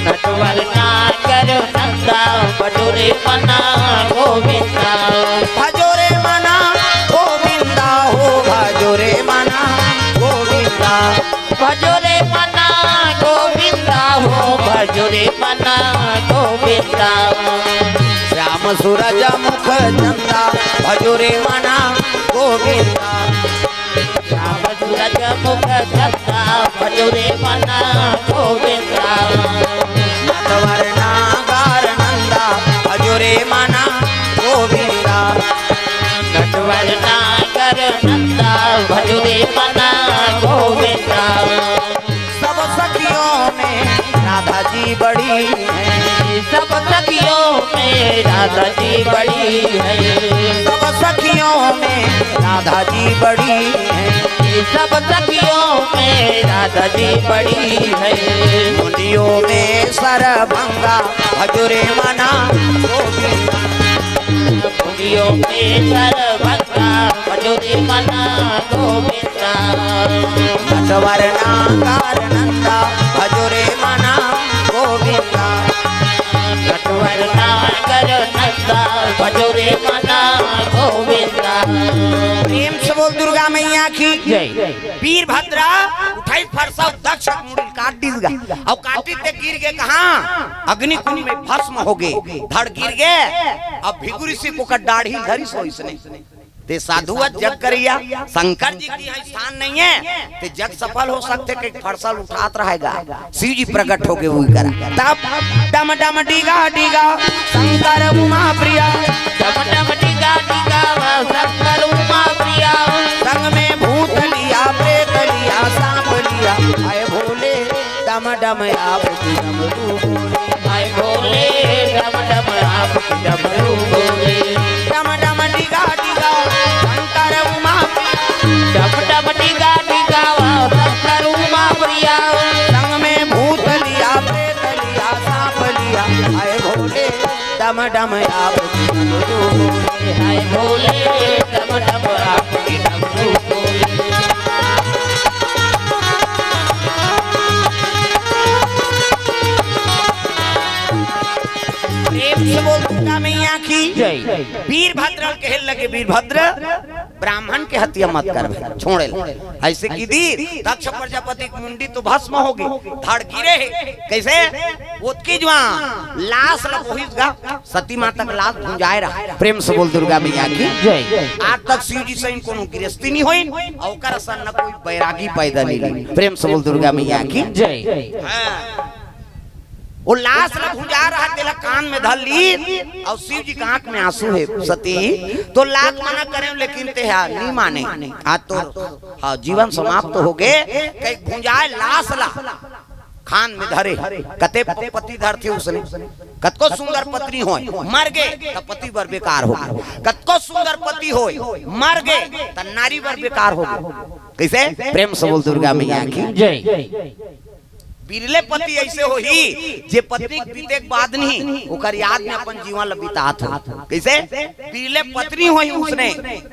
नटवर नागर नंदा भजो रे मना गोविंदा। भजो रे मना गोविंदा हो, भजो रे मना गोविंदा। भजो रे मना गोविंदा हो, भजो रे मना गोविंदा। श्याम सूरज मुख चंदा भजो रे मना गोविंदा। श्याम सूरज मुख चंदा भजो रे मना गोविंदा। नटवर नागर नंदा भजो रे मना गोविंदा। नटवर नागर नंदा भजो रे मना गोविंदा। सब सखियों में राधा जी बड़ी है। सब सखियों में राधा जी बड़ी है। सब सखियों में राधा जी बड़ी है। सब सखियों में राधा जी बड़ी है। मुनियों में सरभंगा भजो रे मना गोविंदा। मुनियों में सरभंगा भजो रे मना गोविंदा। नटवर नागर नंदा भजो रे मना गोविंदा। नटवर नागर नंदा भजो रे मना गोविंदा। प्रेम से बोल दुर्गा मैया की। जय। वीरभद्रा उठाइस फरसा, दक्ष के मुड़ी ल काट दिस गा। अउ काटिस ते गिर गे कहाँ? अग्नि कुंड में भस्म हो गे। धड़ गिर गे। अब भृगु ऋषि के ओकर डाढ़ी धरिस होइस ने। ते साधु अस, जग करइया, शंकर जी के इहाँ स्थान नइ हे, ते जग सफल हो सकथे कहिके फरसा ल उठात रहय गा। शिव जी प्रकट हो गे उही करा। तब डम डम डिगा डिगा शंकर उमा प्रिया। डम डम डिगा डिगा शंकर उमा प्रिया। संग में भूत लिया, प्रेत लिया, सांप लिया। हाय भोले, डम डम आपकी डमरू बोले। हाय भोले, डम डम आपकी डमरू बोले। डम डम डिगा डिगा शंकर उमा प्रिया। डम डम डिगा डिगा शंकर उमा प्रिया। संग में भूत लिया, प्रेत लिया, सांप लिया। हाय भोले, डम डम आपकी डमरू बोले। हाय भोले, डम डम आपकी डमरू बोले। प्रेम से बोल दुर्गा मैया की। जय। वीरभद्र ल कहे लगे, वीरभद्र, ब्राह्मण के हत्या मत कर, छोड़े ल। अइसे कहि दिस, दक्ष प्रजापति के मुंडी तो भस्म हो गे, धड़ गिरे हे। कइसे? ओतकी जुवार लाश ल बोहिस गा, सती माता के लाश भुंजाय रहय। प्रेम से बोल दुर्गा मैया की। जय। आज तक शिव जी सही कोनो गिरस्ती नइ होय, अउ ओकर असन न कोई बैरागी पैदा नइ होय। प्रेम से बोल दुर्गा मैया की। जय। हाँ। ओ लाश ल भुंजा रहय, तेला कान में धर लिस, अउ शिव जी के आंख में आंसू हे, सती, तोर लाख मना करेंव, लेकिन तेहा नइ माने। आज तो, हाँ, जीवन समाप्त हो गे, कहिके भुंजाय लाश ल कान में धरे। कते पति धरथे उसने। कतको सुंदर पत्नी होय, मर गे, त पति बर बेकार हो गे। कतको सुंदर पति होय, मर गे, त नारी बर बेकार हो गे। कइसे? प्रेम से बोल दुर्गा मैया की। जय। बिरले पति अइसे होही, जे पत्नी के बीते के बाद नइ, ओकर याद में अपन जीवन ल बितात हो। कइसे? बिरले पत्नी होही उसने,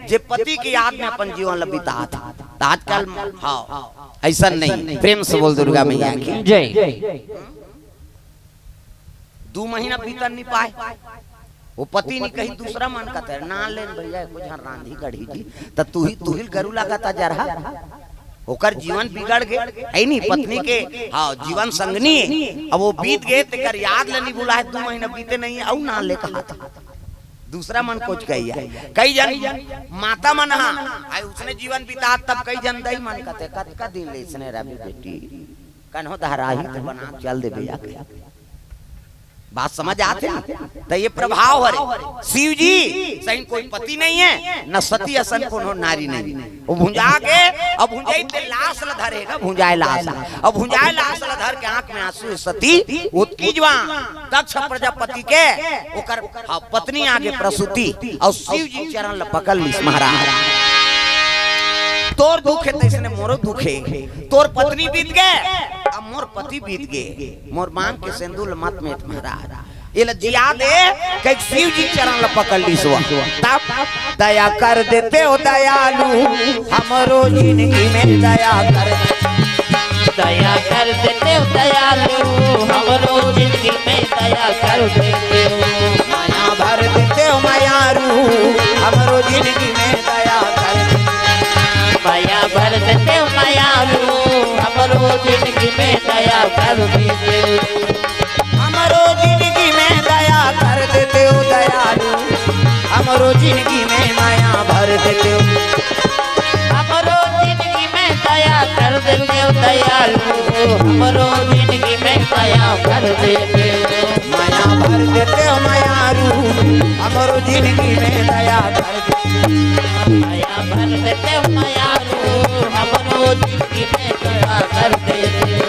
जे पति के याद में अपन जीवन ल बितात हो। त आजकल, हाँ, अइसन नइ। प्रेम से बोल दुर्गा मैया की। जय। दू महीना बीतन नइ पाय। ओ पति नइ कही, दूसरा मन कथे, "ना लेन भइया, कुछ रांधी गढ़ी जी, त तुही, तुही ल गरू लागत जरहा।" ओकर जीवन बिगड़ गे, हे नी? पत्नी के, हाँ, जीवन संगनी, अब ओ बीत गे, तेकर याद ल नइ भुलाय, दू महीना बीते नइ, अउ ना ले कहा था। दूसरा मन कुछ कहिया। कई जन माता मन हा, आय उसने जीवन बितात, तब कई जन दई मन कथे, "कतका दिन ले इसने रबे बेटी, कन्हो धराही त बना चल देबे आके।" बात समझ आथे ना? त ये प्रभाव हरे। शिव जी सही कोई पति नहीं है, न सती असन कोनो नारी नहीं। वो भुंजा के, अब भुंजाई ते लाश ल धरे ना, भुंजाए लाश ल। अब भुंजाए लाश ल धर के आंख में आंसू हे सती, ओतकी जुवार दक्ष प्रजापति के ओकर, हाँ, पत्नी आगे प्रसूति, अउ शिव जी चरण ल पकड़ लिस महाराज। तोर दुख हे तइसने मोरो दुख हे, तोर पत्नी बीत गे, अब मोर पति बीत गे, मोर मांग के सेंदूर ल मत मेट महाराज। ये ल जिया दे, कहिके शिव जी चरण ल पकड़ लिस वो। तब दया कर देते हो दयालु, हमरो जिंदगी में दया कर दे। दया कर देते हो दयालु, हमरो जिंदगी में दया कर देते हो। मया भर देते हो मयारू, हमरो जिंदगी में दया कर दे। मया भर देते हो मयारू, हमरो जिंदगी में दया कर देते हो। हमरो जिंदगी में दया कर देते हो दयालु, हमरो जिंदगी में मया भर देते हो। हमरो जिंदगी में दया कर देते हो दयालु, हमरो जिंदगी में मया भर देते हो। मया भर देते हो मयारू, हमरो जिंदगी में दया कर देते हो। मया भर देते हो मयारू, हमरो जिंदगी में दया कर देते हो।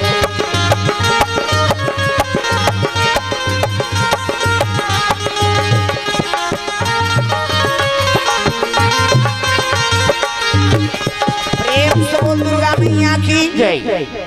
प्रेम से बोल दुर्गा मैया की जय।